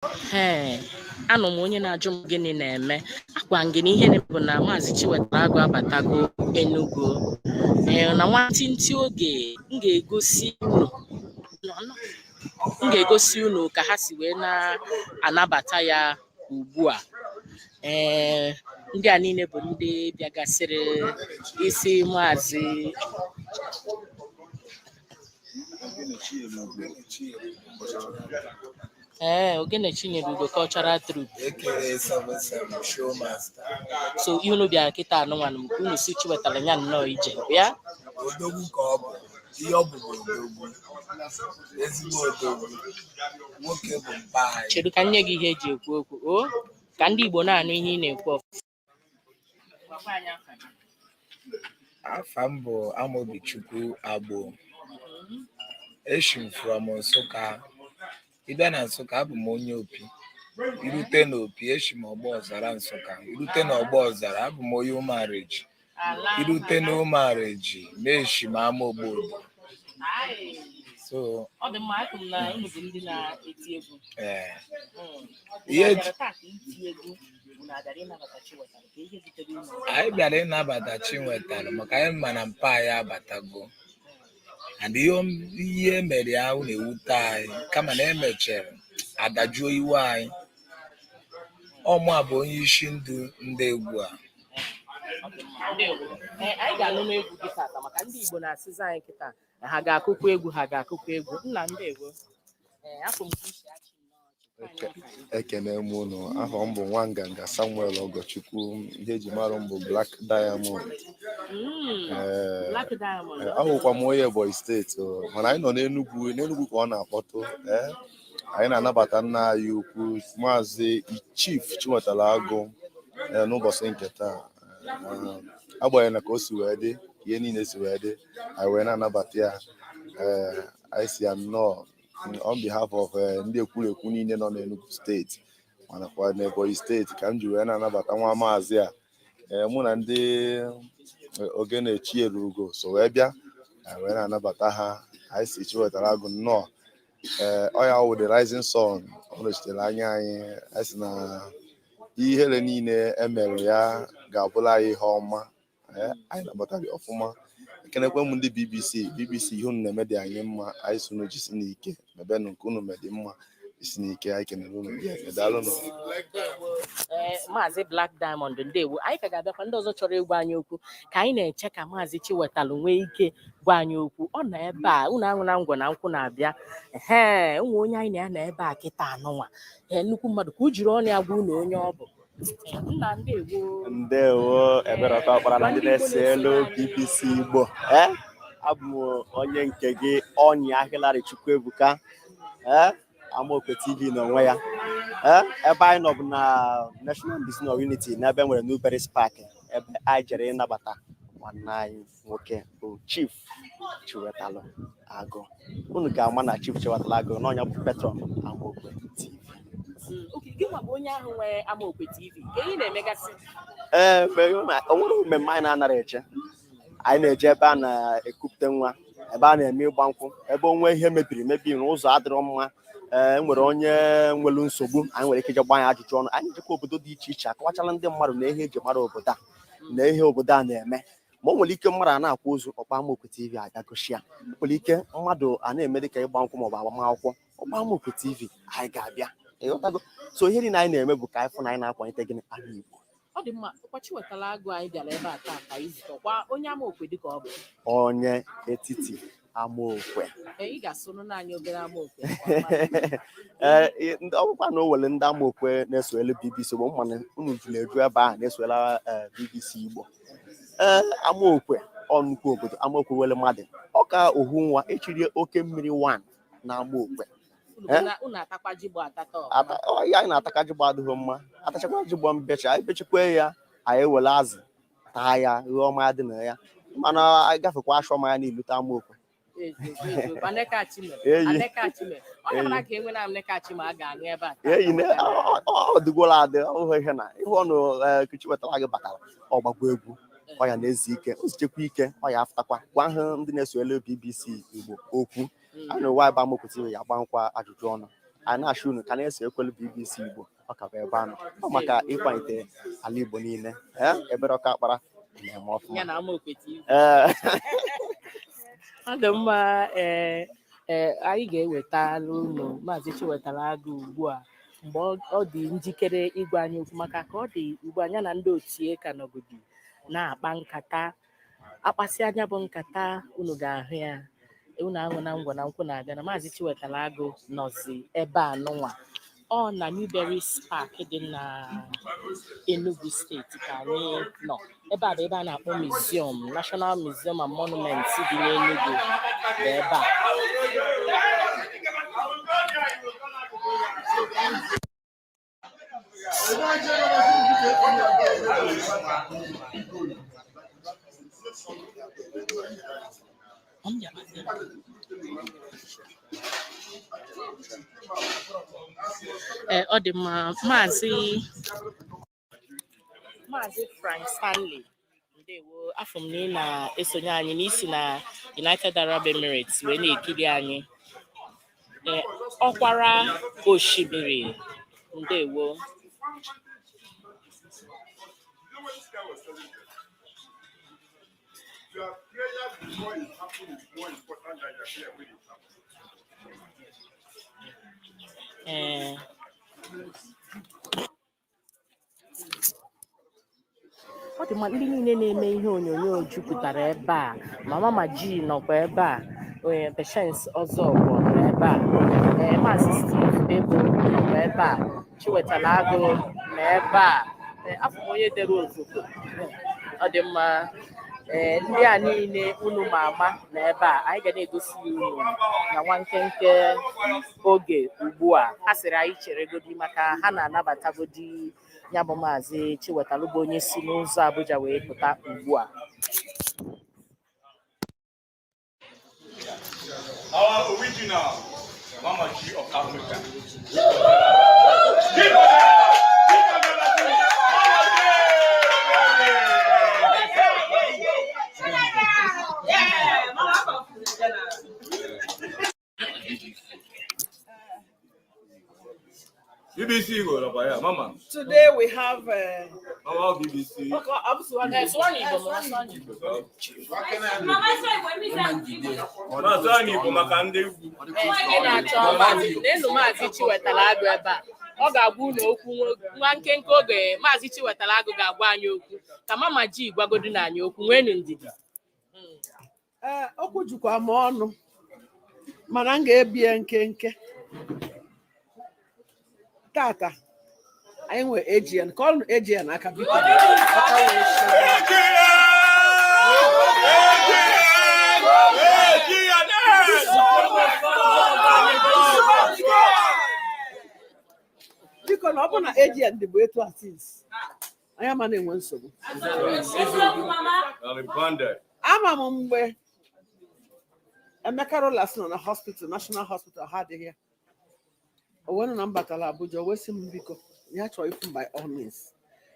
Ee, anụ m onye na-ajụ m gịnị na-eme. Agwa m gị na ihe na-eme bụ na Maazị Chiwetalu Agu abatago Enugu. Ee, na nwantịntị oge m ga-egosi unu ka ha si wee na-anabata ya ugbu a. Ee, ndị a niile bụ ndị bịagasịrị isi Maazị ee Ogene Chinyere Cultural Troupe. AKA 77 Showmaster. So ihe unu bịara kịta anụnwanụ m ka unu si Chiwetalu ya nnọọ ije ya. Odogwu ka ọ bụ. Ihe ọ bụ bụ odogwu. Ezigbo odogwu. Nwoke bụ mpa anyị. Chedu ka m nye gị ihe eji ekwu okwu o ka ndị Igbo na-anụ ihe ị na-ekwu ọfụma. Afa m bụ Amobichukwu Agbo. Eshi m from Nsụka. Ị bịa na Nsụka, abụ m onye Opi. Irute n'Opi, eshi m Ọgbọ Ọzara Nsụka. Irute n'Ọgbọ Ọzara, abụ m onye Ụmụareji. Irute n'Ụmụareji, na-eshi m Ama Ogbodo. So, Ọ dị mma, akụ m na unu bụ ndị na-eti egwu. Ee. Ihe Ihe bịara taa ka iti egwu unu abịara ịnabata Chiwetalu ka ihe zitere unu. Anyị bịara ịnabata Chiwetalu maka anyị ma na mpa anyị abatago. And ihe mere ya ahụ na-ewute anyị, kama na emechere adajuo iwe anyị. Ọmụ a bụ onye isi ndu ndị egwu a. Ọ dị mma, ndewo. Ee, anyị ga-anụ n'egwu gị tata maka ndị Igbo na-asịzi anyị kịta na ha ga-akụkwa egwu, ha ga-akụkwa egwu. Nna, ndewo. Ee, afọ m ka isi achị nnọọ ọchị. Anyị afa gị. Ekene m unu. Aha m bụ Nwanganga Samuel Ọgọchukwu. Ihe eji mara m bụ Black Diamond. Ee. Black Diamond. Ee, ahụkwa m onye Ebonyi Steeti o, mana anyị nọ n'Enugu, n'Enugu ka ọ na-akpọtụ. Ee, anyị na-anabata nna anyị ukwu, Maazị Chief Chiwetalu Agu, ee, n'ụbọchị nke taa. Ee, agbanyeghị na ka o si wee dị, ka ihe niile si wee dị, anyị wee na-anabata ya. Ee, anyị si ya nnọọ on behalf of ndị ekwurekwu niile nọ n'Enugu Steeti, manakwa n'Ebonyi Steeti, ka m ji wee na-anabata nwa maazị a. Ee, mụ na ndị Ogene Chielugo so wee bịa, anyị wee na-anabata ha. Anyị si Chiwetalu Agu nnọọ. Ee, ọ ya wụ the rising sun, ọ nọchitere anya anyị. Anyị sị na ihere niile emere ya ga-abụrụ anyị ihe ọma. Ee, anyị nabatara ya ọfụma. Ekenekwe m ndị BBC. BBC, ihe unu na-eme dị anyị mma. Anyị si unu jisi n'ike mebenụ nke unu medị mma, isi n'ike. Anyị kenere unu ya. Daalụnụ. Ee, Maazị Black Diamond, ndewo. Anyị ka ga-abịakwa. Ndị ọzọ chọrọ ịgwa anyị okwu ka anyị na-eche ka Maazị Chiwetalu nwee ike gwa anyị okwu. Ọ nọ ebe a. Unu aṅụ na ngwọ na nkwụ na-abịa. Ee, ụmụ onye anyị na ya nọ ebe a kịta anụnwa, ee, nnukwu mmadụ, ka o jiri ọnụ ya gwa unu onye ọ bụ. Ee, nna, ndewo. Ndewo, Eberọta Ọkpara na ndị na-ese elu BBC Igbo. Ee, abụ m onye nke gị, Ọnya Hillary Chukwuebuka. Ee, Amaokwe TV n'onwe ya. Ee, ebe anyị nọ bụ na National Museum of Unity, n'ebe nwere Newberry's Park, ebe anyị jere ịnabata nwanne anyị nwoke bụ Chief Chiwetalu Agu. Unu ga-ama na Chief Chiwetalu Agu n'ọnya bụ patron Amaokwe TV. Okay, gị nwa bụ onye ahụ nwee Amaokwe TV ka ị na-emegasị? Ee, o nwere mmemme anyị na-anara eche. Anyị na-eje ebe a na-ekupụte nwa, ebe a na-eme ịgba nkwụ, ebe onwe ihe mebiri emebi n'ụzọ adịrọ mma, ee, nwere onye nwere nsogbu, anyị nwere ike ije gbaa ya ajụjụ ọnụ. Anyị na-ejekwa obodo dị iche iche akọwachala ndị mmadụ na ihe eji mara obodo a na ihe obodo a na-eme. Ma o nwere ike mmadụ a na-akwa ozu, ọkpa Amaokwe TV abịa gosi ya. O nwere ike mmadụ a na-eme dịka ịgba nkwụ maọbụ agbamakwụkwọ, ọkpa Amaokwe TV, anyị ga-abịa. Ịghọtago? So ihe niile anyị na-eme bụ ka anyị fụ na anyị na-akwalite gịnị? Ala Igbo. Ọ dị mma. Ọkwa Chiwetalu Agu anyị bịara ebe a taa ka anyị zute, ọkwa onye Amaokwe dịka ọ bụ? Onye etiti Amaokwe. Ee, ị ga-asụrụ naanị obere Amaokwe. Ee, ọ bụkwa na o nwere ndị Amaokwe na-esoelu BBC Igbo, mana unu juru eju ebe ahụ na-esoela BBC Igbo. Ee, Amaokwe ọ nnukwu obodo. Amaokwe nwere mmadụ ọka ohu nwa echirie oke mmiri 1 na Amaokwe. Unu atakwa ji bụ atata? Ya anyị na-ataka ji adịghị mma. Atachakwa ji gbọ mbecha, anyị bechakwa ya, anyị ewere azụ taa ya, ghọọ mmanya dị na ya, mana anyị gafekwa ashọ mmanya n'ilute Amaokwe. Eyi. Ọ dabara ka enwe na Anekachime a ga-aṅụ ebe a. Eyi, ọ dịgwola adị. Ọ ihe na ihe ọnụ Chiwetalu Agu batara, ọ gbagwo egwu, ọ ya na-ezu ike, o zichekwa ike, ọ ya afụtakwa gwa hụ ndị na-eso elu BBC Igbo okwu. Anyị na ụwa ebe Amaokwe TV ya gba nkwa ajụjụ ọnụ. Anyị na-achọ unu ka na-eso ekwelu BBC Igbo. Ọ ka bụ ebe a nọ ọ maka ịkwalite ala Igbo niile. Ee, ebere ọka akpara na-eme ọfụma. Ya na Amaokwe TV. Ee. Ọ dị mma. Ee, anyị ga-ewetara unu Maazị Chiwetara Agụ ugbu a mgbe ọ dị njikere ịgwa anyị okwu, maka ka ọ dị ugbu a, ya na ndị otie ka nọgodi na-akpa nkata. Akpasị anya bụ nkata unu ga-ahụ ya. Unu aṅụ na ngwọ na nkwụ na-abịa na Maazị Chiwetara Agụ nọzi ebe a nụnwa. Ọ na Newberry's Park dị na Enugu Steeti ka anyị nọ. Ebe a bụ ebe a na-akpọ Museum, National Museum and Monuments dị n'Enugu bụ ebe a. Ee, ọ dị mma. Maazị Frank Stanley, ndewo. Afọ m na ị na-esonye anyị n'isi na United Arab Emirates wee na-ekiri anyị. Ee, ọkwara osimiri, ndewo. Your prayer before it happens is more important than your prayer when it happens. Ee, ọ dị mma. Ndị niile na-eme ihe onyonyo jupụtara ebe a. Mama G nọkwa ebe a, onye Patience Ọzọkwọ nọ ebe a, ee, Maazị Steve Ebo nọkwa ebe a, Chiwetara Agụ nọ ebe a. Ee, afọ m onye dere ofufe. Ọ dị mma. Ee, ndị a niile unu ma ama na ebe a, anyị ga na-egosi unu na nwa nkenke oge ugbu a. Ha sịrị anyị cheregodi maka ha na-anabatagodi ya bụ Maazị Chiwetalu, bụ onye si n'ụzọ Abuja wee pụta ugbu a. Our original Mama G of Africa. BBC Igbo nọkwa ya, Mama. Today we have Mama BBC. Okay, I'm sorry. Maazị anyị Igbo maka ndị ugwu. Ndị na-achọ maazị n'elu Maazị Chiwetara Agụ ebe a, ọ ga-agwa unu okwu nwa nkenke oge. Maazị Chiwetara Agụ ga-agwa anyị okwu ka Mama G gwagodu na anyị okwu. Nweenụ ndidi. Ee, okwu jukwa m ọnụ, mana m ga-ebie nkenke. Tata anyị nwere AGN ka ọnụ AGN aka, biko. Aka wee share. Biko, na ọ bụ na AGN dị bụ etu a since anyị ama na-enwe nsogbu. Ama m mgbe Emeka Rollas nọ na hospital, National Hospital, ha adịghị ya. O wee nụ na m batara Abuja, o wee sị m biko, ya chọrọ ifu m by all means,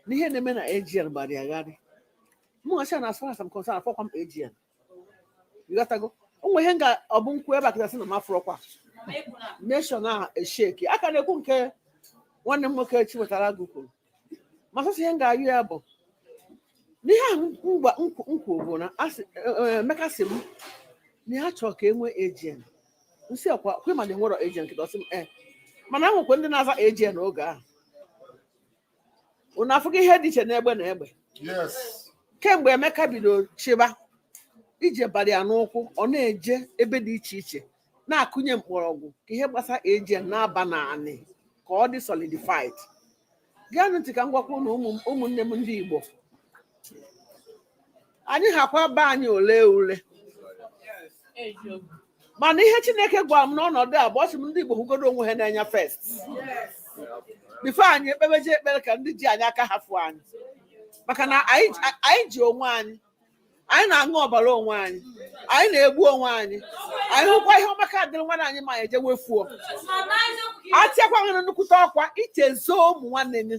n'ihe na-eme na AGN gbara ya gharị. Mụ nwa na as far as I'm concerned, afọkwa m AGN ịghọtago. O nwere ihe m ga ọ bụ nkwụ ebe a kịta sị na m afụrọkwa nation a esheki aka na-ekwu nke nwanne m nwoke Chiwetara Agụ kwuru. Ma sọsọ ihe m ga-ayụ ya bụ n'ihe ahụ ngwa nkwu bụ na asị Emeka sị m na ya chọrọ ka e nwee AGN. Nsị ọkwa kwe ma na enwerọ AGN kịta. Ọsị m ee, mana nwekwa ndị na-aza AGN oge ahụ. Unu afụgo ihe dị iche n'egbe na egbe? Kemgbe Emeka bidoro chịba ije bara ya n'ụkwụ, ọ na-eje ebe dị iche iche na-akụnye mkpọrọgwụ ka ihe gbasara AGN na-aba naanị ka ọ dị solidified. Geenụ ntị ka m gwakwa unu, ụmụnne m ndị Igbo, anyị hakwa be anyị ole ule, mana ihe Chineke gwara m n'ọnọdụ a bụ, ọ sị m ndị Igbo hụgodo onwe ha n'anya first before anyị ekpebeje ekpere ka ndị ji anyị aka hafụ anyị, maka na anyị ji onwe anyị, anyị na-aṅụ ọbara onwe anyị, anyị na-egbu onwe anyị. Anyị hụkwa ihe ọma ka dịrị nwanne anyị ma anyị eje wefuo atịakwa nwere nnukwute ọkwa ichezo ụmụ nwanne gị.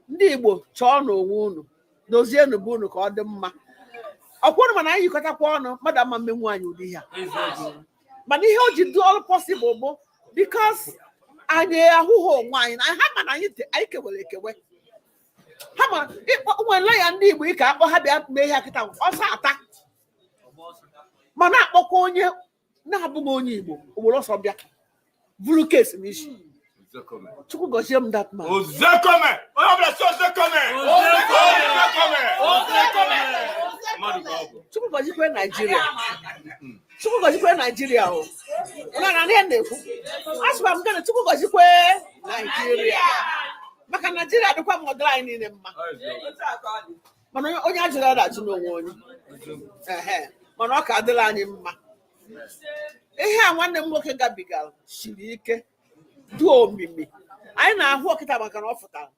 Ndị Igbo, chọọ n'onwe unu, dozienụ bụ unu ka ọ dị mma. Ọkwụrụ mana anyị yikọtakwa ọnụ, mmadụ ama mmenwu anyị ụdị ihe a. Mana ihe o ji dị ọrụ possible bụ Because anyị ahụghị onwe anyị na ha, ma na anyị anyị kewere ekewe. Ha ma ịkpọ nwere ya, ndị Igbo ike akpọ ha bịa mee ihe kịta, ọsọ ata, ma na-akpọkwa onye na-abụghị onye Igbo ogboro ọsọ bịa buru kesi n'isi. Chukwu gọzie m that man. Ozekome! Onye ọbụla sị Ozekome! Ozekome! Ozekome! Mmadụ ka ọ bụ. Chukwu gọzikwe Naijiria, Chukwu gọzikwe Naijiria. O na na ihe m na-ekwu, asịkwa m gịnị? Chukwu gọzikwe Naijiria, maka Naijiria dịkwa m ọdịrị anyị niile mma. Mana onye ajụrụ ada ajụ n'onwe onye. Ehe, mana ọ ka adịla anyị mma. Ihe a nwanne m nwoke gabigara siri ike, dị omimi. Anyị na-ahụ ọkịta maka na ọ fụtara,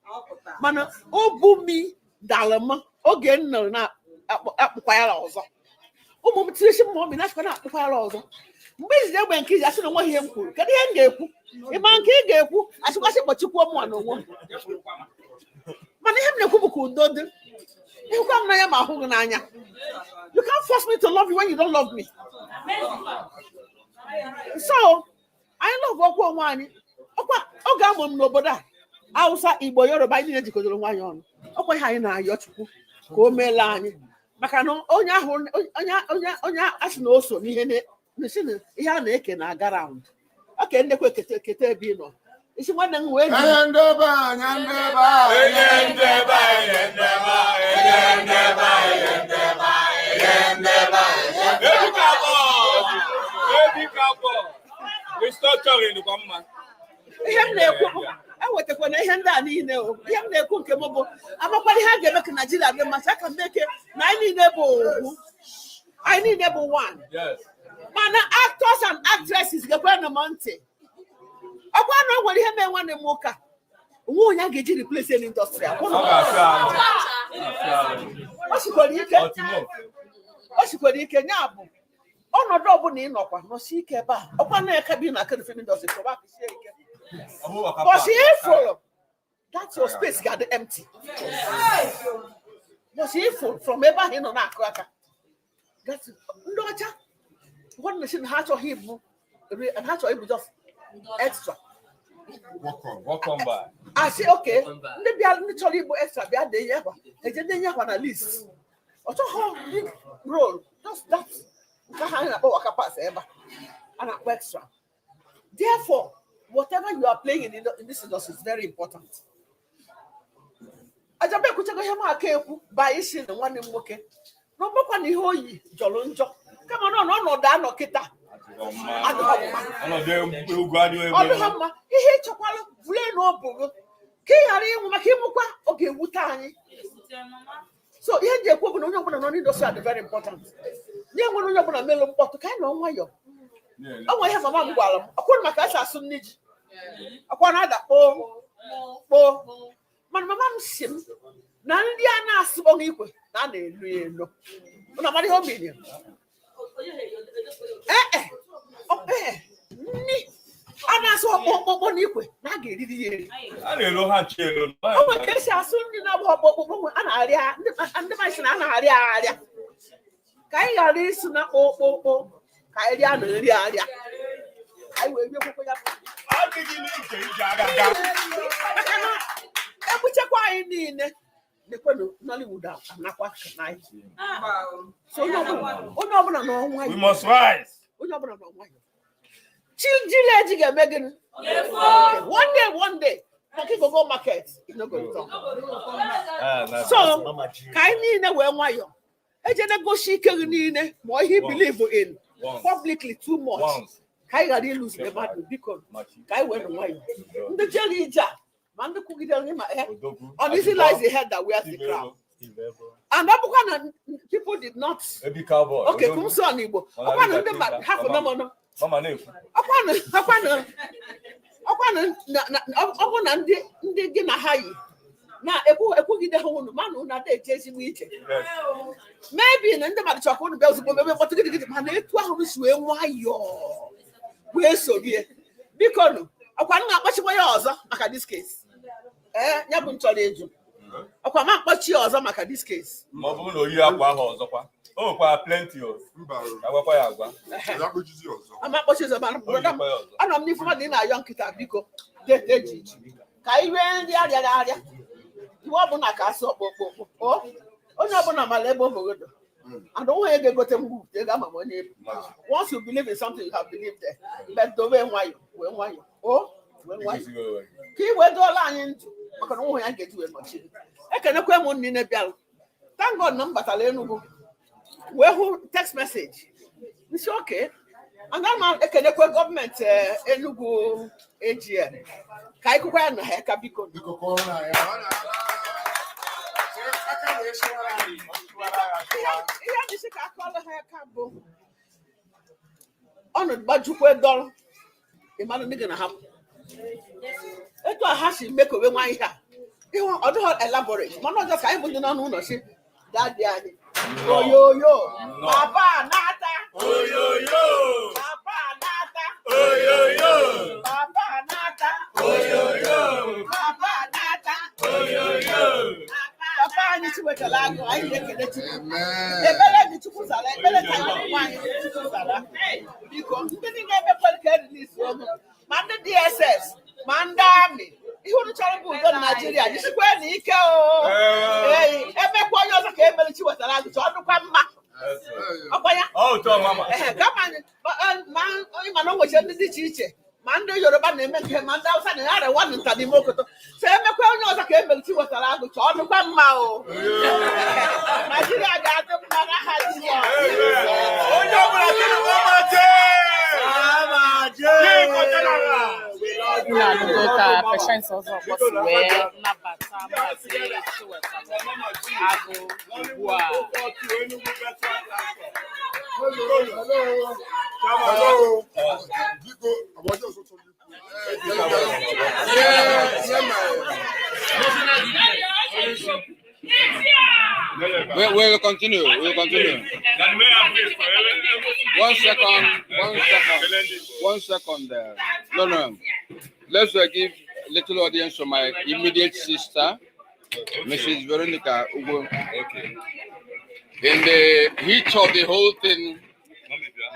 mana obumi dara m oge m nọrọ na-akpụkwa ya ọzọ. Ụmụ m tirisi m obi na-achịkwa na-akpụkwa ya ọzọ. Mgbe izizi egbe nke izi, asị na onweghị ihe m kwuru. Kedu ihe m ga-ekwu? Ịma nke ị ga-ekwu, asịkwasị kpọchikwuo mụ na onwe m. Mana ihe m na-ekwu bụ ka udo dị. Ịhụkwa m n'anya ma ahụ gị n'anya. You can't force me to love you when you don't love me. So anyị love ọkwa onwe anyị. Ọkwa oge amụrụ m n'obodo a, Hausa, Igbo, Yoruba, anyị niile jikọtara onwe anyị ọnụ. Ọkwa ihe anyị na-ayọ Chukwu ka o meela anyị, maka na onye ahụ onye a sị na o so n'ihe na-esi na ihe a na-eke na-aga round oke ndekwa ekete ekete ebe ị nọ isi nwanne m wee ji. Enye ndị be anyị, ndị be anyị. Enye ndị be anyị, ndị be anyị, enye ndị be anyị, ndị be anyị, enye ndị be anyị. Ebika bọ! Ebika bọ! Restructuring dịkwa mma. Ihe m na-ekwu bụ ewetakwana ihe ndị a niile o. Ihe m na-ekwu nke m bụ amakwara ihe a ga-eme ka Naijiria dị mma. Aka m eke na anyị niile bụ ogwu, anyị niile bụ one. Mana actors and actresses, gekwe m ntị. Ọkwa na o nwere ihe mee nwanne m nwoke a, onwe onye a ga-eji replace in industry. Ọ ga-afịa ahụ. Afịa ahụ. O sikwara ike. Ọtịmọ. O sikwara ike. Ya bụ ọnọdụ ọbụla ị nọkwa, nọsi ike ebe a. Ọkwa na eke bi na film industry, chọba aka sie ike. Ọ bụ maka But ifụrụ that your space ga-adị empty. But ifụrụ from ebe ahụ ị nọ na-akụ aka. Ndị ọcha ụfọdụ na-esi na ha achọghị ịbụ, ha chọrọ ịbụ just extra. Welcome back. Asị oke ndị bịa, ndị chọrọ ịbụ extra bịa denye akwa, eje denye akwa na list. Ọ chọghị big role, just that nke ahụ anyị na-akpọ waka pass ebe a a na-akpọ extra. Therefore, whatever you are playing in this industry is very important. Ajaba ekwuchago ihe m aka ekwu ba isi na nwanne m nwoke na ọgbakwa na ihe oyi jọrọ njọ, kama na ọ na ọnọdụ anọ kịta adịghị mma. Ọnọdụ egwu adịghị Ọ dịghị mma. Ihe ịchọkwala bulie na ọbụghị ka ị ghara ịnwụ, maka ịnwụkwa ọ ga-ewute anyị. So ihe m ji ekwu bụ na onye ọbụla nọ n'industry dị very important. Nye nwere onye ọbụla melụ mkpọtụ, ka anyị nọ nwayọọ. O nwere ihe mama m gwara m ọkwụrụ maka esi asụ nne ji, ọkwa na-ada kpoo kpoo. Mana mama m si m na nri a na-asụkpọ n'ikwe na a na-elu ya elu. Ụnụ amara ihe o mere? Ee, ee, nri a na-asụ ọkpọkpọkpọ n'ikwe na a ga-eriri ya eri. A na-elo ha nche elo. O nwere ka esi asụ nri na-abụ ọkpọkpọkpọ a na-arịa. Ndị mmadụ sị na a na-arịa arịa, ka anyị ghara isi na kpọkpọkpọ, ka anyị rịa na nri arịa, anyị wee riekwekwe ya bụ Adịghị n'ije ije aga aga. Maka na egbuchekwa anyị niile lekwenụ Nollywood anakwa na anyị. So onye ọbụla nọ We nwayọ. must rise. Onye ọbụla nọ nwayọ. Chi jiri eji ga-eme gịnị? One day, one day, monkey go go market, e no go return. So ka anyị niile wee nwayọ. Ejena gosi ike gị niile ma ihe believe in Once. publicly too much, Once. ka anyị ghara ịlụzi ebe mmadụ. Biko, ka anyị wee nọ nwayọ. Ndị jere ije a, ma ndị kwugidere ma Odogwu. uneasy lies the head that wears the crown. And ọ bụkwa na people did not Ebi cowboy. Okay, kumso n'Igbo, ọkwa na ndị mmadụ hapụ na mọnụ. Mama na-ekwu. Ọkwanụ ọ bụ na ndị gị na ha yi na-ekwu ekwugide ha unu, mana unu ada eje ezigbo ije. Maybe na ndị mmadụ chọrọ ka unu bịa ozugbo mebe mkpọtụ gidigidi, mana etu ahụ unu si wee nwayọọ wee sorie, biko nụ, ọkwa m ga-akpachikwa ya ọzọ maka this case. Ee, ya bụ m chọrọ ịjụ. Ọkwa ma mkpọchi ya ọzọ maka this case. Ma ọ bụrụ na o yi akwa ahụ ọzọkwa, o nwekwara plenty o. Ka gwakwa ya agwa. Ama mkpọchi ọzọ, mana O brother m, yikwa ya ọzọ. anọ m n'ifu mmadụ ị na-ayọ nkịta, biko dete ji ji ka anyị rie nri arịara arịa iwe ọbụla ka asụ ọkpọkpọkpọ o onye ọbụla mara ebe obodo and onwe onye ga-egote mgbu ego ama m onye ebu. Once you believe in something, you have believed there, but dobe nwayọ, wee nwayọ o wee nwayọ Igosigo onwe gị. Ka i wee dụọla anyị ndụ maka na onwe ya ga-eji wee nọchiri. Ekenekwe m niile bịara. Thank God na m batara Enugu wee hụ text message nsi oke ana m ekenekwe gọọmenti Enugu AGN ka anyị kụkwa ya na ha aka, biko. Ihe anyị sị ka akọọla ha aka bụ ọnọdụ gbajukwe dọrọ ịmanụ ndị gị na ha etu a ha si mekowe nwa ihe a ihu ọ dịghị elaborate, mana ọjọọ ka anyị bụ ndị nọ n'ụlọ si daddy anyị, oyoyo, papa nata. Oyoyo! Papa nata. Oyoyo! Papa nata. Oyoyo! Papa nata. Oyoyo! Papa anyị Chiwetara Agụ, anyị na-ekele Chukwu. Ekpere gị Chukwu zara, ekpere ka anyị nwaanyị Chukwu zara. Biko, ndị niile emekwere ka e release ogo ma ndị DSS ma ndị army, ihe unu chọrọ bụ udo na Naijiria. Jisikwa na ike o. Ee, emekwa onye ọzọ ka emere Chiwetara Agụ, chọọ ọdụkwa mma ọkwa ya. Ọ ụtọ mama. Ehe, kama ma ịma na o nwechara ndị dị iche iche, ma ndị Yoruba na-eme nke, ma ndị Hausa na-arịa nwanne nta n'ime okoto so emekwa onye ọzọ ka emere Chiwetara Agụ, chọọ ọdụkwa mma o. Naijiria ga-adị mma n'aha Jizọs. Onye ọbụla sịrị mama jee! Jee kọtara! Unu anụgo ka Patience Ọzọkpọ si wee nabata Maazị Chiwetalu Agụ ugbu a. Hello. Biko, abọjọ ọsọsọ biko. Yeah, We will continue. We will continue. One second. One second. One second. No. Let's give little audience to my immediate sister, Mrs. Veronica Ugo. Okay. In the heat of the whole thing,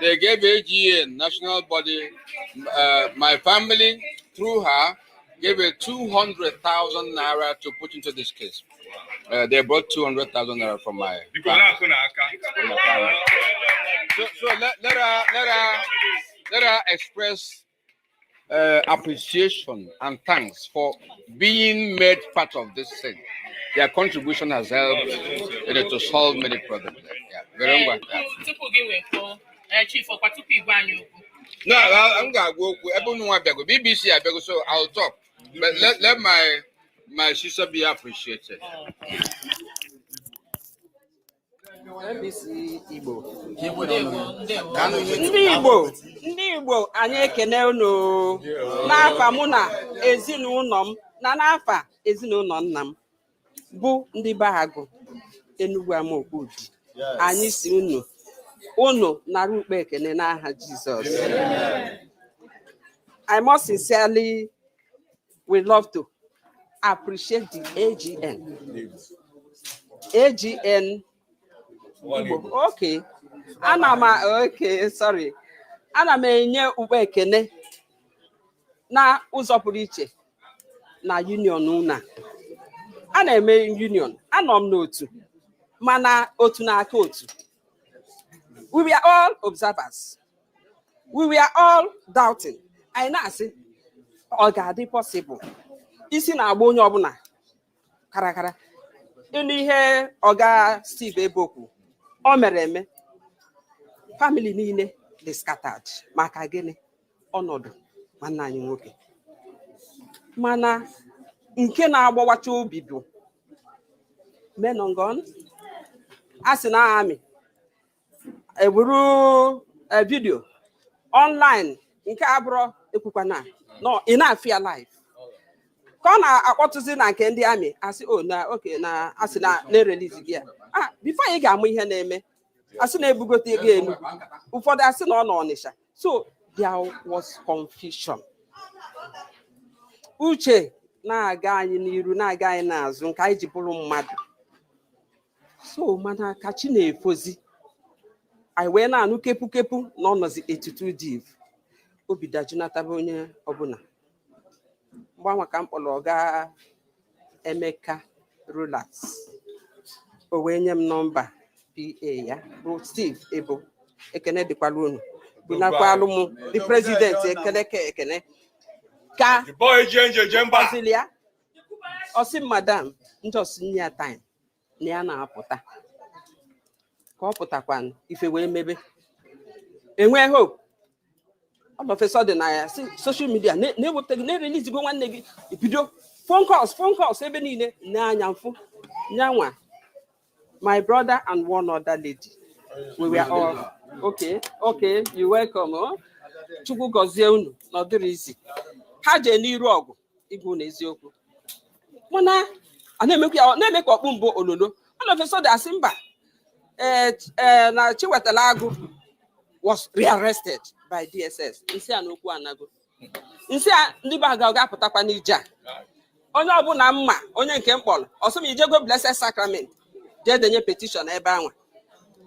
they gave AGN, national body, my family, through her, gave a 200,000 naira to put into this case. They brought 200,000 naira from my Biko na-akụ n'aka. From my family. So let her express appreciation and thanks for being made part of this thing. Their contribution has helped to solve many problems. Yeah, very well. Yeah. Tupu gị wee kwuo, ee, Chief, ọkwa tupu igwe anyị okwu. No, I'm gonna go. Ebe unu abịago, BBC abịago, so I'll talk. But let my sister be appreciated. NBC Igbo. Ndewo, ndewo. Ndị Igbo, ndị Igbo, anyị ekene unu n'afa mụ na ezinụlọ m na n'afa ezinụlọ nna m bụ ndị be Agụ Enugwu Amaokwe. Anyị si unu unu nara ukpe ekene n'aha Jizọs. I must sincerely we love to appreciate the AGN. AGN Igbo. Okay. Ana m okay, sorry. Ana m enye ukpe ekene na ụzọ pụrụ iche na union una. A na-eme union, anọ m n'otu, mana otu na-aka otu. We were all observers. We were all doubting. Anyị na-asị, ọ ga-adị possible? Isi na-agba onye ọbụla karakara. Ịnụ ihe ọga Steve Ebokwu, o mere eme. Family niile dị scattered maka gịnị? Ọnọdụ nwanne anyị nwoke. Mana nke na-agbawacha obi bụ men on gun. A sị na army ewuru video online nke abụrụ ekwukwana no ị na-afụ ya live ka ọ na-akpọtụzi na nke ndị army asị o na oke na asị na na-e release gị ya ah before anyị ga-amụ ihe na-eme, asị na-ebugote ego Enugu, ụfọdụ asị na ọ nọ Ọnịsha, so there was confusion. Uche Na-aga anyị n'iru, na-aga anyị n'azụ, nke anyị ji bụrụ mmadụ. So mana ka chi na-efozi, anyị wee na-anụ kepu kepu na ọnọzi 82 div. Obi dajunataba onye ọbụla. Mgbanwe ka m kpọrọ ọga Emeka Rolas, o wee nye m nọmba PA ya bụ Steve Ebo. Ekene dịkwala unu, bunakwalụ m the president. Ekene ka ekene ka The boy je nje mba. Ọsịlị ya, ọsị madam njọsi nye ya time na ya na-apụta. Ka ọ pụtakwanụ, ife wee mebe, enwee hope. All of a sudden, na ya si social media na-ewepụta gị, na-erelizigo nwanne gị. Bido phone calls, phone calls ebe niile n'anya mfụ nyanwa. My brother and one other lady, we were all okay. You welcome. Oh, Chukwu gọzie unu na ọ dịrị izi ha jee n'iru ọgụ igwu na eziokwu. Mana a na-emekwa ya, na-eme ka ọkpụ mbụ ololo. All of a sudden, asị mba, ee, na Chiwetala Agụ was rearrested by DSS. Nsị a n'okwu anago, nsị a ndị be aga ga-apụtakwa n'ije a. Onye ọbụla mma, onye nke m kpọrọ ọsọ m ijego Blessed Sacrament, jee denye petition ebe anwa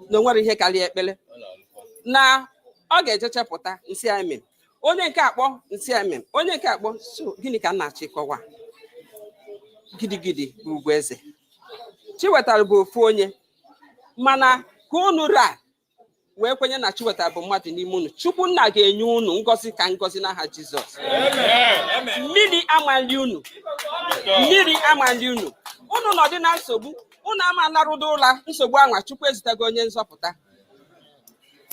na o nwere ihe karịa ekpere na ọ ga-eje chepụta. Nsị amem onye nke akpọ, nsị amem onye nke akpọ. So gịnị ka m na-achọ ịkọwa? Gidigidi bụ ugwu eze. Chiwetara bụ ofu onye, mana ka unu ra wee kwenye na Chiwetara bụ mmadụ n'ime unu, Chukwu nna ga-enye unu ngọzi ka ngọzi n'aha Jizọs. Mmiri amali unu, mmiri amali unu. Unu nọdị na nsogbu, unu ama larụdo ụla nsogbu anwa. Chukwu ezitego onye nzọpụta.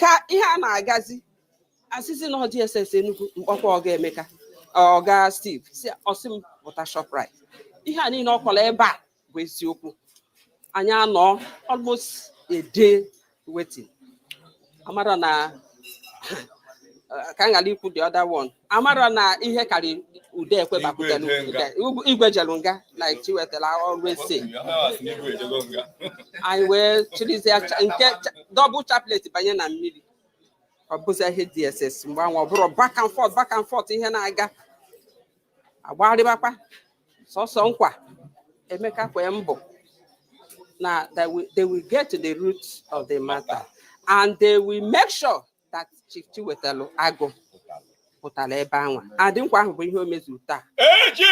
Ka ihe a na-agazi, asịsị na DSS Enugu mkpọkwa ọga Emeka, ọga Steve, si ọsị m pụta Shoprite. Ihe a niile ọ kọrọ ebe a bụ eziokwu. Anyị anọ almost a day waiting. Amara na ka m ghara ikwu the other one, amara na ihe karịrị ude ekwe bakwutere. Igwe je nga. Igwe jelu nga, like Chiwetara always say. Anyị wee chirizie nke double chaplet banye na mmiri. Ọ bụzi ihe DSS mgbe anwa, ọ bụrụ back and forth, back and forth, ihe na-aga agbagharịbakwa sọsọ nkwa Emeka kwee mbọ na that they will get to the root of the matter and they will make sure that Chief Chiwetalu Agụ pụtara ebe anwa. Adị nkwa ahụ bụ ihe o mezuru taa. AGN!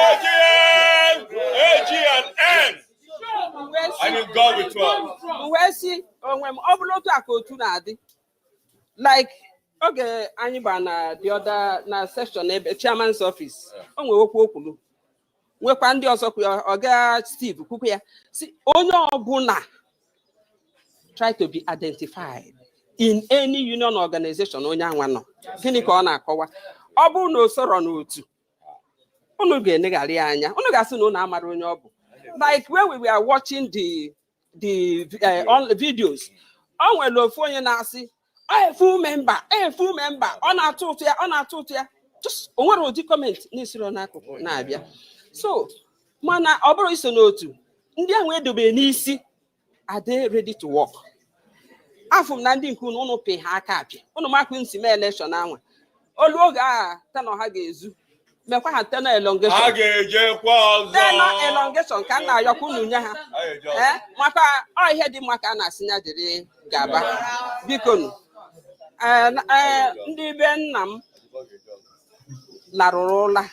AGN! AGN! And in God we trust. M wee sị onwe m, ọ bụrụ otu a ka otu na-adị, like oge anyị gba na the other na section ebe chairman's office, o nwere okwu o kwuru, nwekwa ndị ọzọ kwu ya, ọga Steve kwukwu ya, si onye ọbụla try to be identified in any union organization onye anwa nọ. Gịnị ka ọ na-akọwa? Ọ bụrụ na o soro n'otu, unu ga-enegharị ya anya, unu ga-asị na unu amara onye ọ bụ. Like when we were watching the on videos, o nwere ofu onye na-asị a full member, a full member. Ọ na-atụ ụtụ ya, ọ na-atụ ụtụ ya. Just o nwere ụdị comment na-esiro n'akụkụ na-abịa. So mana ọ bụrụ iso n'otu ndị ahụ edobere n'isi, are they ready to work? Afụ m na ndị nke unu, unu pị ha aka apị, unu makụ nsi mee election anwa olu oge a, tenure ha ga-ezu, mekwa ha tenure elongation. Ha ga-ejekwa ọzọ. Tenure elongation ka m na-ayọkwa unu nye ha. Ha ga-eje ọzọ. Ee, maka ọ ihe dị mma ka a na-asị ya jiri gaba. Biko nụ. Ee, ndị be nna m larụrụ ụla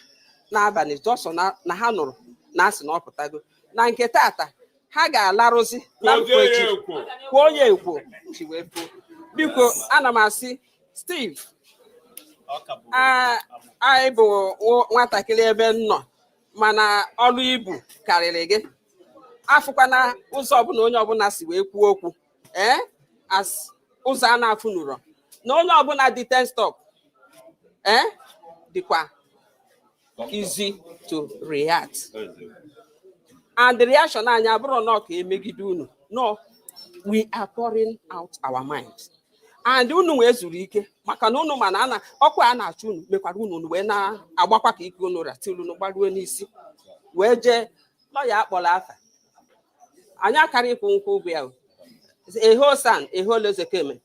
n'abalị jọsọ na ha nụrụ na asị na ọ pụtago. Na nke tata, ha ga-alarụzi na Kwuozie mkpu echi. Ya ekwo. Kwuo onye ekwo chi wee fuo. Biko, ana m asị Steve, anyị bụ nwatakịrị ebe m nọ, mana ọrụ ibu karịrị gị. Afụkwana ụzọ ọbụla onye ọbụla si wee kwuo okwu, ee, as ụzọ a na-afụnụrọ na onye ọbụla dị ten stop, ee, dịkwa easy to react, and the reaction anyị abụrụ nọ ka emegide unu. No, we are pouring out our minds and unu wee zuru ike, maka na unu ma na ana ọkụ a na-achụ unu mekwara unu, unu wee na-agbakwa ka ike unu ratịrị unu gbaruo n'isi wee jee lọya akpọrọ afa. Anyị akara ịkwụ nkwụ ụgwọ ya o. Eho san eho lezekeme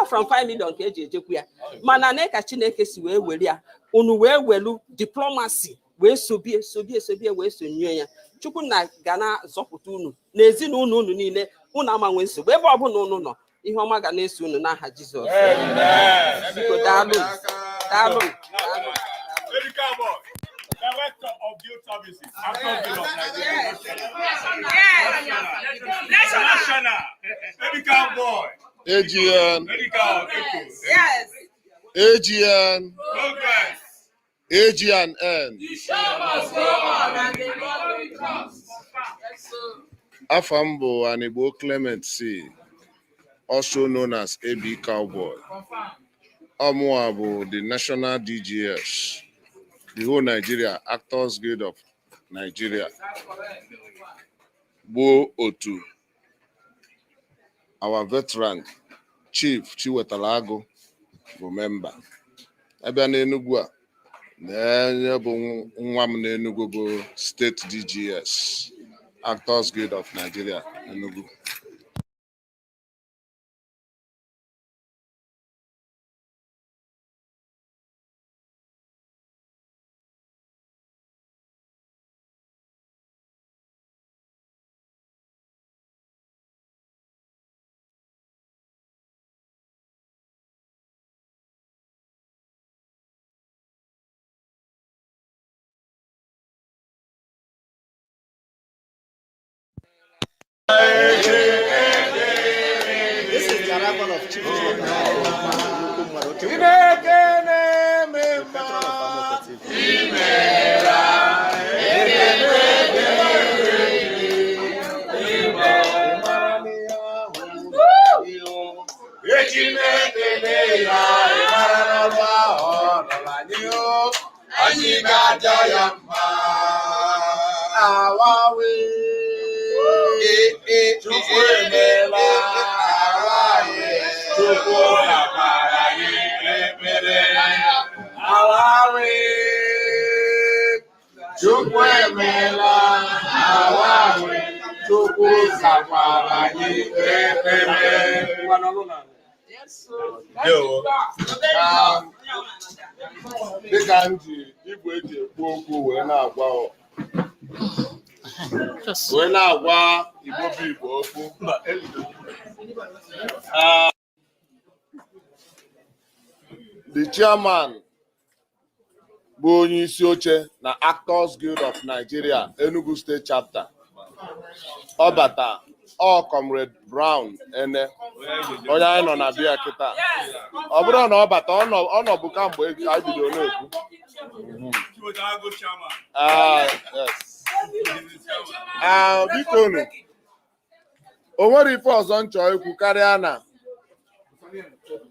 Ọ from 5 million ka eji ejekwu ya, mana na ka Chineke si wee were ya, unu wee welu diplomacy wee sobie sobie sobie wee sonye ya. Chukwu na ga na-azọpụta unu na ezinụlọ unu niile. Unu amanwe nsogbu ebe ọbụla unu nọ. Ihe ọma ga na-eso unu n'aha Jizọs. Biko, daalụ, daalụ, daalụ. Medical board, Director of Guild Services, Actors Guild of Nigeria. National. Medical boy. AGN. Medical Echo. Yes. AGN. Progress. AGNN. The show must go on and the glory comes. Yes, sir. Afa m bụ Anigbo Clement C, also known as AB Cowboy. Ọ mụwa bụ the National DGS, the whole Nigeria Actors Guild of Nigeria, bụ otu our veteran Chief Chiwetalu Agu bụ member. Abịa n'Enugu a, na onye bụ nwa m n'Enugu bụ State DGS, Actors Guild of Nigeria, Enugu. This is the arrival of Chief Chiwetalu Agu. Chineke na-eme mma. Patron of Amoko TV. Eji na-ekele ya, ịmara n'ọrụ ahụ ọ nọrọ anyị o, anyị ga-aja ya mma. Awawe, Chukwu emeela, awawe, Chukwu nakwara anyị ekpere. Awawe, Chukwu emeela, awawe, Chukwu zakwara anyị ekpere. Ndewo. Dịka m ji igwe eji ekwu okwu wee na-agwa Igbo bụ Igbo okwu. The chairman bụ onye isi oche na Actors Guild of Nigeria, Enugu State Chapter, ọ bata ọ Comrade Brown Ene, onye anyị nọ na bịa kịta. Ọ bụrụ na ọ bata, ọ nọbụ kamgbe anyị bidoro na-ekwu. Chiwetalu Agu chairman. Ah, yes. Ah, biko nu, o nwere ife ọzọ m chọrọ ikwu karịa na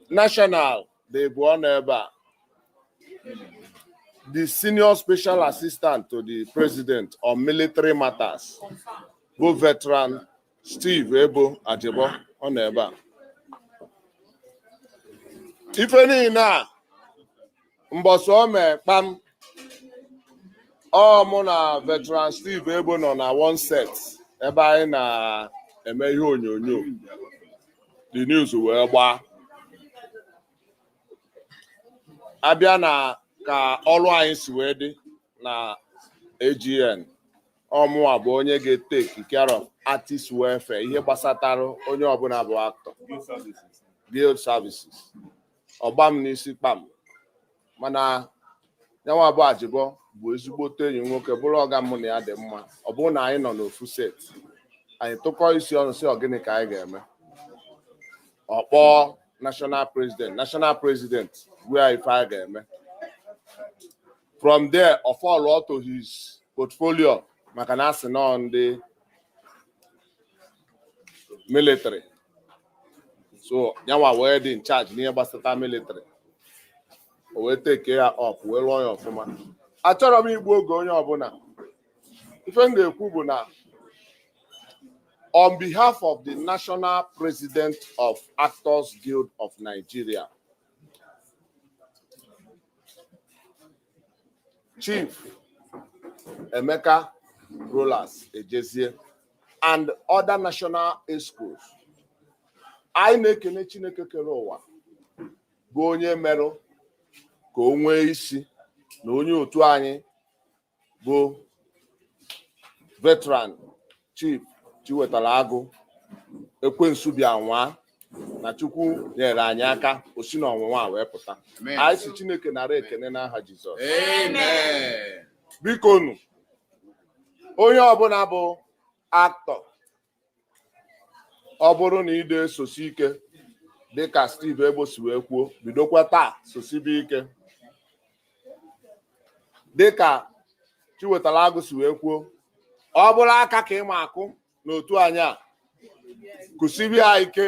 national dị bụ ọ nọ ebe a, the senior special assistant to the president on military matters, bụ veteran Steve Ebo Ajebo, ọ nọ ebe a. Ife niile a mbọsị o mee kpam, ọ mụ na veteran Steve Ebo nọ na one set ebe anyị na-eme ihe onyonyo, the news wee gbaa abịa na ka ọrụ anyị si wee dị na AGN. Ọmụwa bụ onye ga-etake care of artist welfare, ihe gbasatara onye ọbụla bụ actor. Guild services. Guild services, ọgba m n'isi kpam, mana yanwa bụ Ajibọ bụ ezigbote enyi nwoke, bụrụ ọga mụ na ya dị mma. Ọ bụrụ na anyị nọ n'ofu set, anyị tụkọ isi ọnụ si ọ gịnị ka anyị ga-eme. Ọ kpọọ national president, national president where ife anyị ga-eme. From there, ọ follow to his portfolio, maka na asị nọ ndị military, so yanwa wee dị in charge n'ihe gbasata military. O wee take ya up, wee rụọ ya ọfụma. Achọrọ m igbu oge onye ọbụla. Ife m ga-ekwu bụ na on behalf of the national president of Actors Guild of Nigeria, Chief Emeka Rollas Ejezie, and other national excos, anyị na-ekene Chineke kere ụwa. Bụ onye merụ ka o nwee isi na onye otu anyị bụ veteran Chief Chiwetalu Agu, ekwensu bịa nwa na Chukwu nyere anyị aka, o si n'ọnwụnwa a wee pụta. Anyị si Chineke nara ekene n'aha Jizọs. Amen. Biko nu, onye ọbụla bụ actor, ọ bụrụ na ide esosi ike dịka Steve Egbo si wee kwuo, bidokwa taa sosibe ike. Dịka Chiwetalu Agu si wee kwuo, ọ bụrụ aka ka ịma akụ n'otu anyị a, kụsibe ya ike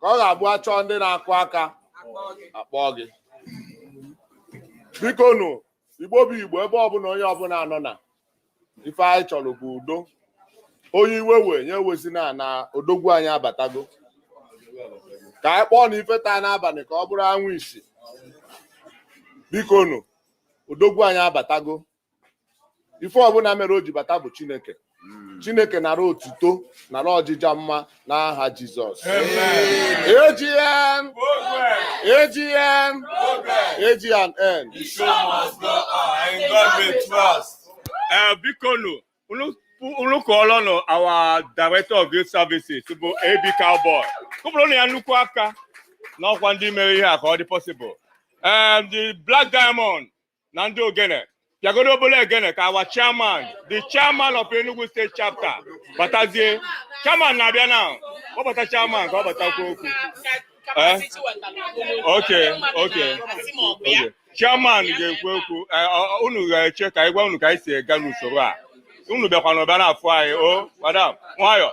ka ọ ga-abụ achọọ ndị na-akụ aka, akpọọ gị. Biko nụ, Igbo bụ Igbo, ebe ọbụla onye ọbụla nọ na ife anyị chọrọ bụ udo. Onye iwe wee nye wezina na odogwu anyị abatago. Ka anyị kpọọ na ife taa n'abalị ka ọ bụrụ anwụ isi. Biko nụ, odogwu anyị abatago. Ife ọbụla mere o ji bata bụ Chineke. Chineke nara otuto, nara ọjịja mma n'aha Jizọs. AGN, AGN, AGN. The show must go on. In God we trust. Biko nụ, unu kụọrọ nụ our director of youth services bụ AB Cowboy. Kụpụrụ ya nnukwu aka n'ọkwa ndị mere ihe a ka ọ dị possible. The Black Diamond na ndị ogene, bịagodo obere ogene ka our chairman, the chairman of Enugu State chapter, batazie. Chairman na-abịa now. Kpọbata chairman ka ọ batakwa okwu. Eh? Okay. Chairman ga-ekwu okwu. Unu ga-eche ka anyị gwa unu ka anyị si aga n'usoro a. Unu bịakwa n'ọbịa na-afụ anyị o madam nwayọ.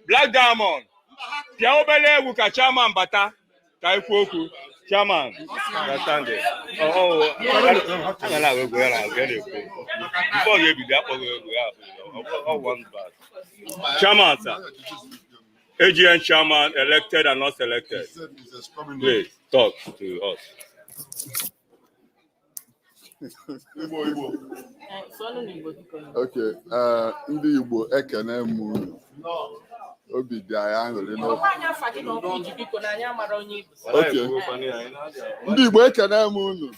Black Diamond, pịa obere egwu ka chairman bata ka anyị kwuo okwu. Chairman, understand. Oh, a ga na-agụ egwu ya na ya na-ekwu. Before ọ ga-ebido akpọghị egwu ya ọ one verse. Chairman, sir. AGN chairman, elected and not selected. Please talk to us. Igbo, Igbo. Sụọnụ n'Igbo, biko. Okay, ndị Igbo, ekene m unu. Obi dị anyị aṅụrị n'ụbọchị. Gwa anyị afa gị na ọkwa iji, biko, na anyị amara onye Igbo. Okay. Ndị Igbo, ekene m unu.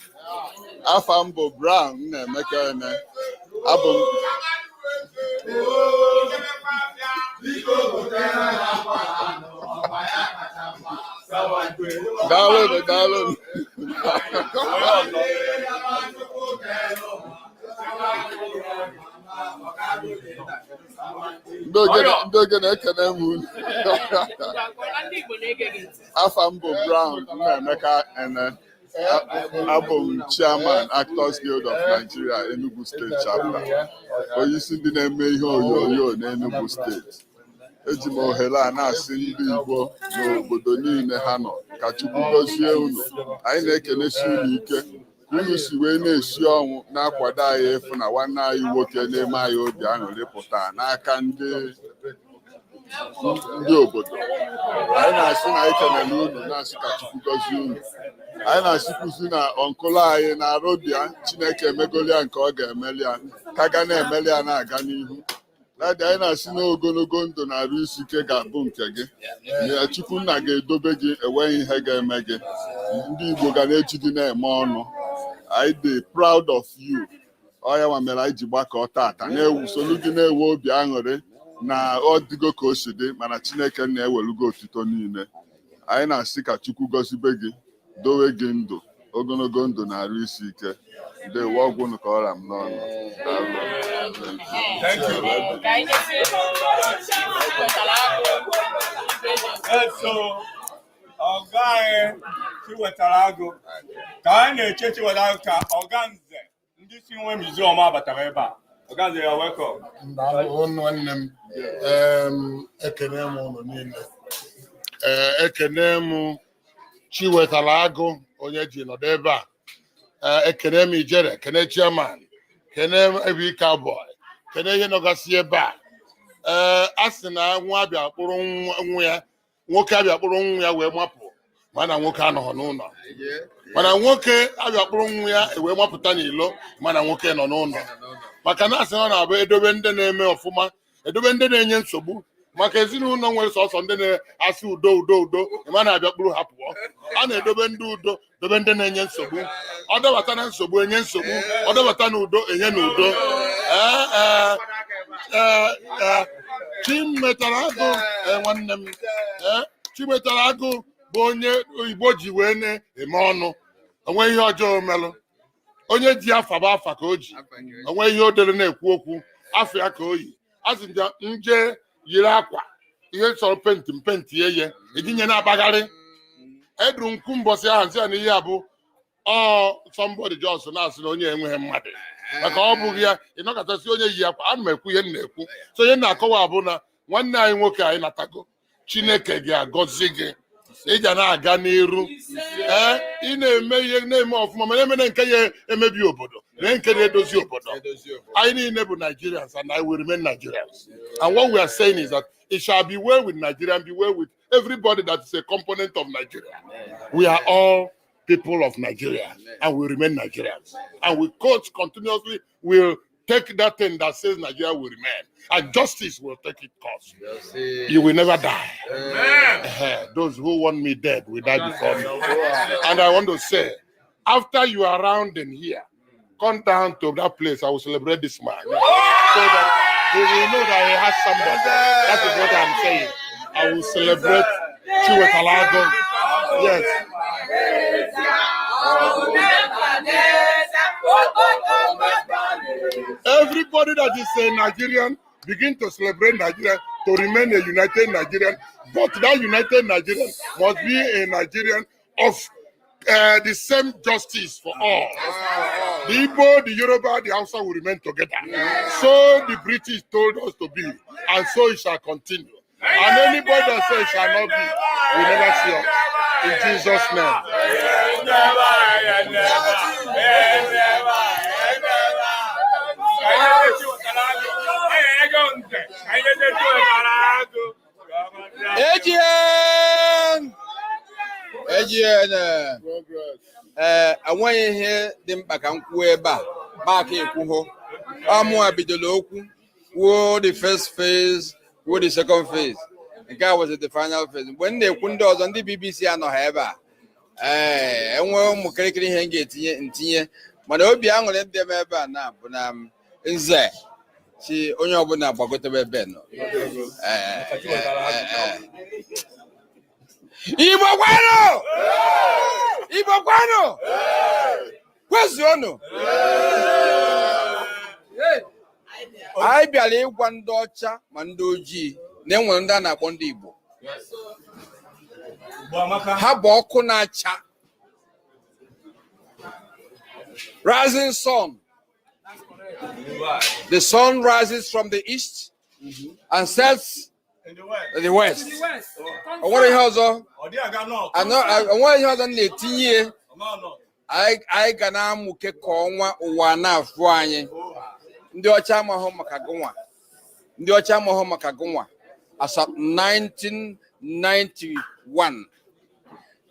Afa m bụ Brown Nnaemeka Ene. Abụ m Daalụnụ, daalụnụ. Ndị ogene, ekene m unu. Ndị Igbo na-ege gị ntị. Afa m bụ Brown Nnaemeka Ene. Abụ m chairman Actors Guild of Nigeria, Enugu State Chapter. Onyeisi ndị na-eme ihe onyonyo n'Enugu Steeti. Eji m ohere a na-asị ndị Igbo n'obodo niile ha nọ ka Chukwu gọzie unu. Anyị na-ekenesi unu ike ka unu si wee na-esi ọnwụ na-akwado anyị efu na nwanne anyị nwoke na-eme anyị obi aṅụrị pụta n'aka ndị obodo. Anyị na-asị na anyị kelere unu, na-asị ka Chukwu gọzie unu. Anyị na-asịkwuzi na uncle anyị na Arobia, Chineke emegoli ya nke ọ ga-emeli ya, ka ga na-emeli ya na-aga n'ihu. Daddy, anyị na-asị na ogologo ndụ na arụ isi ike ga-abụ nke gị. Ya Chukwunna ga-edobe gị, enweghị ihe ga-eme gị. Ndị Igbo ga na-eji gị na-eme ọnụ. Anyị dị proud of you. Ọ ya nwa mere anyị ji gbakọọ tata na-ewu solu gị, na-ewe obi aṅụrị na ọ dịgo ka o si dị, mana Chineke na-ewelugo otuto niile. Anyị na-asị ka Chukwu gọzibe gị, dowe gị ndụ ogologo ndụ na arụ isi ike. Ndewo, ọgwụ unu ka ọra m n'ọnụ. Daalụ. Thank you. Ka anyị nyezie Chiwetalu Agụ igwe eji Yes, so ọga anyị Chiwetalu Agụ, ka anyị na-eche Chiwetalu Agụ, ka ọga nze ndị si nwe museum abatara ebe a. Ọga nze, ya welcome. Daalụ, nwanne m. Ekene m unu niile. Ee, ekene m Chiwetalu Agụ, onye ji nọdụ ebe a. Ee, ekene m Ijere, kene chairman, kene m Ebi Cowboy, kene ihe nọgasị ebe a. Ee, a sị na nwa abịa kpụrụ nwa ya nwoke abịa kpụrụ nwa ya wee mapụ, mana nwoke anọghị n'ụlọ, mana nwoke abịa kpụrụ nwa ya wee mapụta n'ilo, mana nwoke nọ n'ụlọ, maka na asị na ọ na-abụ edobe ndị na-eme ọfụma, edobe ndị na-enye nsogbu. Maka ezinụlọ nwere sọsọ ndị na-asị udo, udo, udo, ịma na-abịa kpụrụ ha pụọ. A na-edobe ndị udo, dobe ndị na-enye nsogbu. Ọ dabata na nsogbu, enye nsogbu. Ọ dabata na udo, enye na udo. Ee, Chimetara Agụ, ee, nwanne m, ee, Chimetara Agụ bụ onye Igbo ji wee na-eme ọnụ. Onwe ihe ọjọọ melụ onye ji afa bụ afa ka o ji. Onwe ihe o dere na-ekwu okwu, afọ ya ka o yi. Asị m ya nje yiri akwa ihe chọrọ penti m penti ye ejinye na-agbagharị eduru nkwu mbọsị ahụ, nsị ya na ihe a bụ ọ somebody just na-asị na onye enweghị mmadụ, maka ọ bụghị ya. Ịnọkọtasị onye yi akwa, ana m ekwu ihe m na-ekwu. So ihe m na-akọwa bụ na nwanne anyị nwoke, anyị natago. Chineke ga-agọzi gị, ị ga na-aga n'iru. Ee, ị na-eme ihe, na-eme ọfụma, mana emene nke ya emebi obodo na nke na-edozi obodo. Anyị niile bụ Nigerians and I will remain Nigerians, and what we are saying is that it shall be well with Nigeria and be well with everybody that is a component of Nigeria. We are all people of Nigeria and we remain Nigerians, and we coach continuously will take that thing that says Nigeria will remain and justice will take its course. You will never die. Those who want me dead will die before me. And I want to say, after you are rounding here, come down to that place. I will celebrate this man so that he will know that he has somebody. That is what I'm saying. I will celebrate Chiwetalu Agu. Yes. Everybody that is a Nigerian begin to celebrate Nigeria to remain a united Nigerian. But that united Nigerian must be a Nigerian of the same justice for all. The Igbo, the Yoruba, the Hausa will remain together. So the British told us to be, and so it shall continue. And anybody that says it shall not be, will never see us. In Jesus' name. AGN! AGN! Ee, enweghị ihe dị mkpa ka m kwuo ebe a maka ekwuho ọmụa bidoro okwu, kwuo the first phase, kwuo the second phase. Nke a was the final phase. Mgbe m na-ekwu, ndị ọzọ, ndị BBC anọghị ebe a. Ee, enwee ụmụ kịrịkịrị ihe m ga-etinye ntinye, mana obi aṅụrị ndị m ebe a na bụ na m nze si onye ọbụla gbagotebe ebe nọ. Ee. Igbo kwanụ! Igbo kwanụ! Kwezuonụ! Anyị bịara ịgwa ndị ọcha ma ndị ojii na enwere ndị a na-akpọ ndị Igbo. Ha bụ ọkụ na-acha, rising sun. The sun rises from the east and sets in the west. O nwere ihe ọzọ, o nwere ihe ọzọ m na-etinye. Anyị ga na-amụke ka ọnwa, ụwa na-afụ anyị. Ndị ọcha amaghị maka gụnwa, ndị ọcha amaghị maka gụnwa. As at 1991,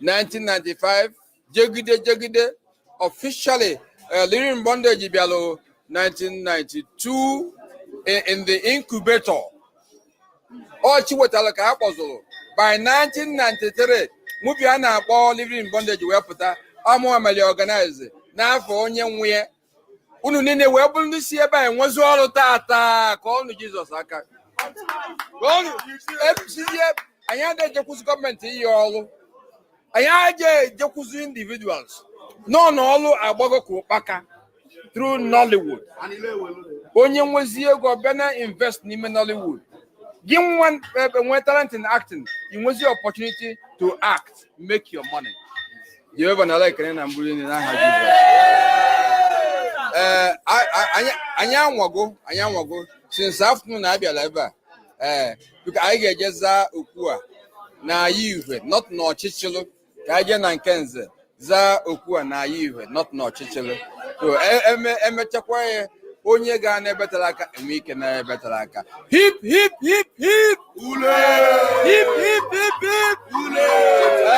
1995, jegide jegide, officially Living in Bondage bịalụ 1992 in the incubator. Ọ Chiwetalu ka ha kpọzụrụ. By 1993, movie a na-akpọ Living in Bondage wee pụta. Ọmụamali organize n'afọ onye nwe ya. Unu niile wee bụrụ ndị si ebe a enwezi ọrụ tata. Ka ọnụ Jizọs aka. Ka ọnụ esizie. Anyị adịghị ejekwuzi gọọmenti iyi ọrụ, anyị adịghị ejekwuzi individuals nọ n'ọrụ. Agbago ka ụkpaka through Nollywood. Onye nwezi ego bịa na invest n'ime Nollywood. Gị nwa ebe nwee talent in acting, ị nwezi opportunity to act, make your money. Jehova nara ekele na mbụ niile n'aha Jizọs. Ee, anyị anwago, anyị anwago since afternoon abịala ebe a. Ee, biko, anyị ga-eje zaa okwu a na aya ihwe, not n'ọchịchịrị. Ka anyị jee na nke nze zaa okwu a na aya ihwe, not n'ọchịchịrị. So emechakwa ya, onye ga na-ebetara aka enwe ike na-ebetara aka. Hip hip hip hip hip hip hip hip!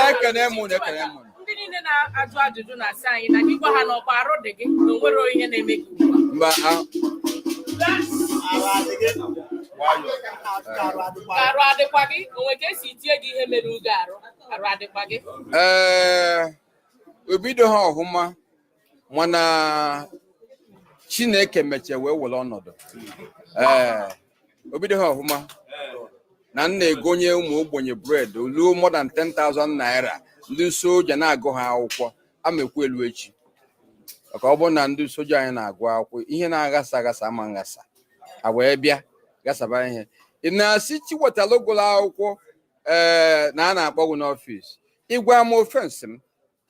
Ekene mụ na ekene mụ. Ndị niile na-ajụ ajụjụ na-asị anyị na gị gwa ha na ọkwa arụ dị gị, na o nwere ihe na-eme gị ugbu a. Mba. Arụ adịkwa gị? Onwe ka esi tie gị ihe mere ugo arụ? Arụ adịkwa gị? Ee, obido ha ọhụma, mana Chineke mechie wee were ọnọdụ. Ee, obido ha ọhụma na m na-egonye ụmụ ogbenye bread ruo more than 10,000 naira, ndị soja na-agụ ha akwụkwọ amekwu elu echi, maka ọ bụrụ na ndị soja anyị na-agụ akwụkwọ, ihe na-aghasa aghasa ama nghasa a wee bịa gasaba ihe. Ị na-asị Chiwetalu gụrụ akwụkwọ, ee, na a na-akpọ gị n'office ịgwa m offence m,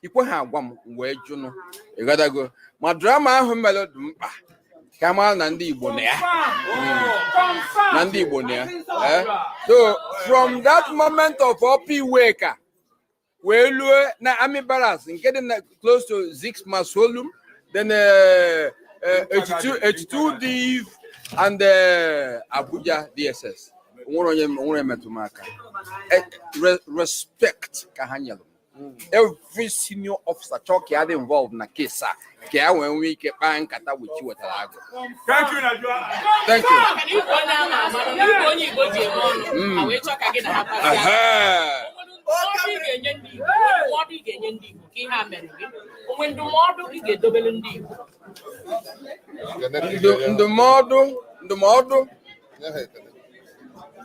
ikwe ha agwa m wee jụnụ, ịghọtago? Ma drama ahụ mere dị mkpa ka a mara na ndị Igbo na ya, na ndị Igbo na ya. Eh? So from that moment of Upper Iweka wee lue na Army Barracks nke dị na close to Zik Mausoleum, then 82 82 Div and Abuja DSS, nwere onye nwere metụ m aka. Respect ka ha nyere m. Every senior officer chọọ ka ya dị involved na case a, ka ya wee nwee ike kpaa nkata with Chiwetalu Agu. Thank you, Nigeria. Thank you. Maka na ịbụ onye a ma ama, na ịbụ onye Igbo ji eme ọnụ, ha wee chọọ ka gị na ha kpasịa. Ndụmọdụ ị ga-enye ndị Igbo, ndụmọdụ ị ga-enye ndị Igbo ka ihe a mere gị, onwe ndụmọdụ ị ga-edobere ndị Igbo? Ndụmọdụ,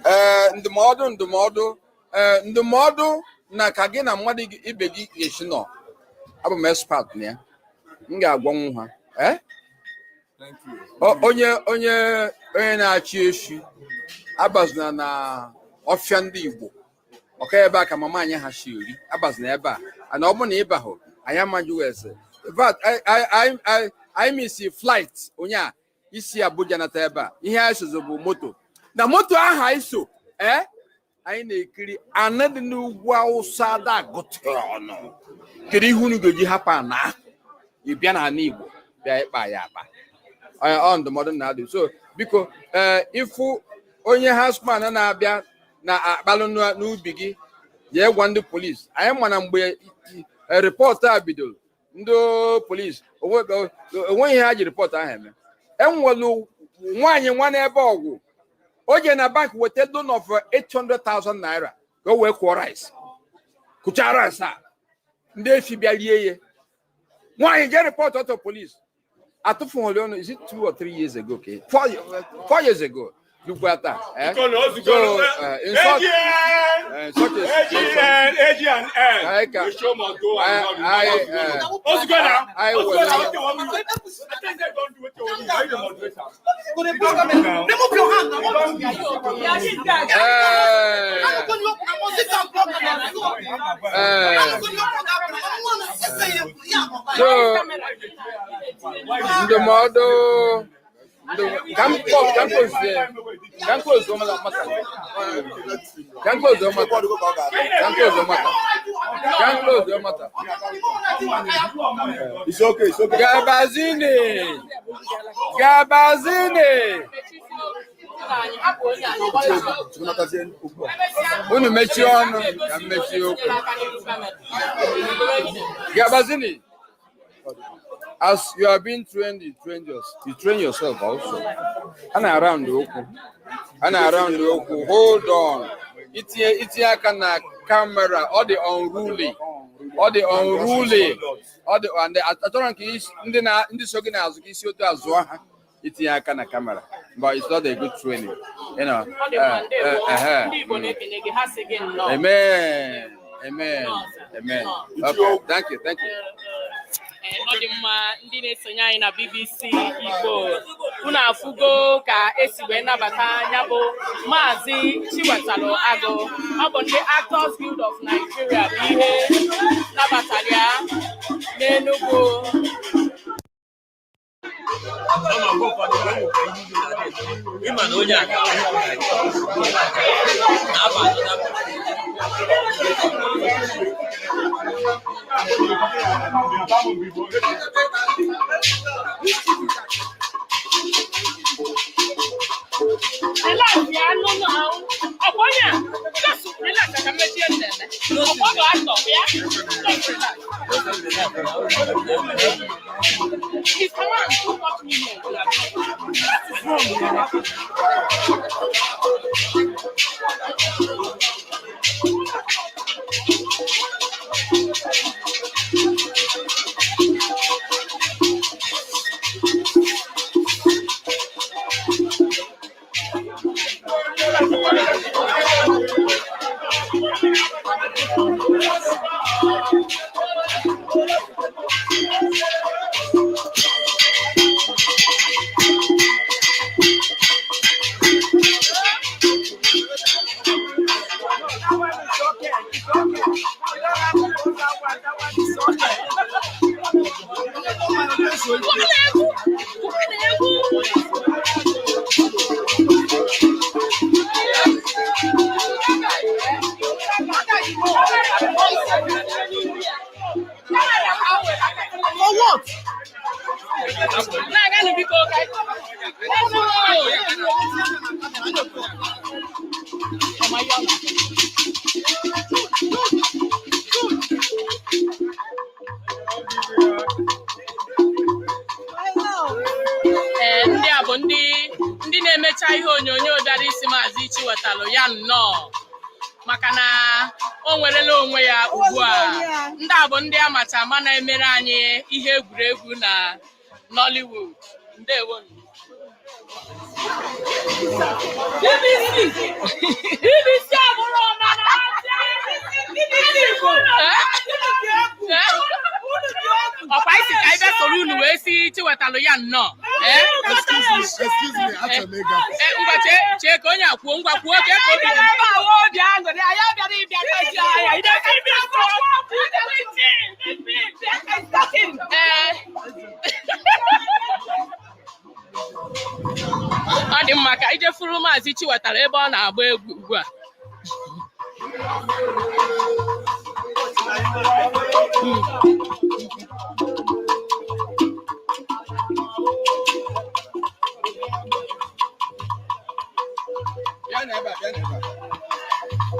ee, ndụmọdụ, ee, ndụmọdụ na ka gị na mmadụ ibe gị ga-esi nọ, abụ m expert na ya, m ga-agwanwu ha, ee. Onye na-achị echi abazina na ọfịa ndị Igbo ọka ebe a ka mama anyị ha si eri, abazina ebe a na ọ bụrụ na ịbahụ anyị amajụghị ese. In fact, anyị miss flight onye a isi Abuja nata ebe a. Ihe anyị sozo bụ moto na moto ahụ anyị so, ee, anyị na-ekiri anị dị n'ugwu Awụsa dagụtara ọnụ. Kedu ihe unu ga-eji hapụ ana ahụ ị bịa n'ala Igbo bịa ịkpa ya akpa? Ọ ndụmọdụ na-adụ. So biko, ee, ịfụ onye herdsman na-abịa na-akpalụ n'ubi gị, jee gwa ndị polisi anyị. Ma na mgbe report a bidoro, ndị polisi onweghị ihe ha ji report ahụ eme. Enwelu nwaanyị nwa n'ebe ọgwụ o jee na bank weta loan of 800,000 naira ka o wee kụọ rice, kụchaa rice a, ndị efi bịa rie ya. Nwaanyị jee report ọtọ polisi, atụfughị ọnụ. Is it 2 or 3 years ago? Okay, 4 years ago lukwa taa, eh? So in such a situation, AGN, AGN, I the show must go on. I Ozugo now. I Ozugo will- now. Wetin you wan do? I tell you say don't do wetin you wan do. Why you dey moderate am? Remove your hand. So ndụmọdụ ka m kpọ ka m close ka m close mata ka m close mata ka m close mata ka m close mata. It's okay, it's okay. Gabazini, Gabazini. Anyị hapụ onye a n'ọgbọ. Unu mechie ọnụ ka m mechie okwu. Gabazini, as you are being trained, you train yourself also. A na-around okwu, a na-around okwu. Hold on. Itinye aka na camera, ọ dị unruly, ọ dị unruly, ọ dị and achọrọ nke ndị na ndị so gị n'azụ ka isi otu azụọ ha itinye aka na camera, but it's not a good training. Ọ dị mma, ndewo. Ehe. Ndị Igbo na-ekene gị, ha sị gị nnọọ. Amen, amen, amen. Okay, thank you, thank you. Ee, ọ dị mma. Ndị na-esonye anyị na BBC Igbo, unu afụgo ka esi wee nabata ya bụ Maazị Chiwetalu Agụ. Ọ bụ ndị Actors Guild of Nigeria bụ ihe nabatara ya n'Enugu. Ọ ma mgbe ụfọdụ o nwekwara ihe ilu na-adị eme. Ịma na onye a na-aba another. Relax ya nụ na ọkwa onye a, just relax ka mmechie nnene ọkwa bụ atọ ya. Just relax. His command too much movement. That is wrong. Ee, ndị a bụ ndị na-emecha ihe onyonyo bịara isi Maazị Chiwetalụ ya nnọọ, maka na o nwerela onwe ya ugbu a. Ndị a bụ ndị amacha ama na-emere anyị ihe egwuregwu na Nollywood. Ndewo. BBC BBC abụrụ ọnara. BBC Igbo. Ọkwa isi ka anyị bịa soro unu wee si Chiwetalụ ya nnọọ. Ee? Excuse me, excuse me, achọrọ m ịgafe. Ee, ngwa, chee chee ka onye a kwuo. Ngwa, kwuo ka obi dị. Ebe a wee obi aṅụrị, anyị abịara ịbịa kachi anya. Ee, ọ dị mma ka ije furu Maazị Chiwetara ebe ọ na-agba egwu ugbu a. Bịa n'ebe a, bịa n'ebe a.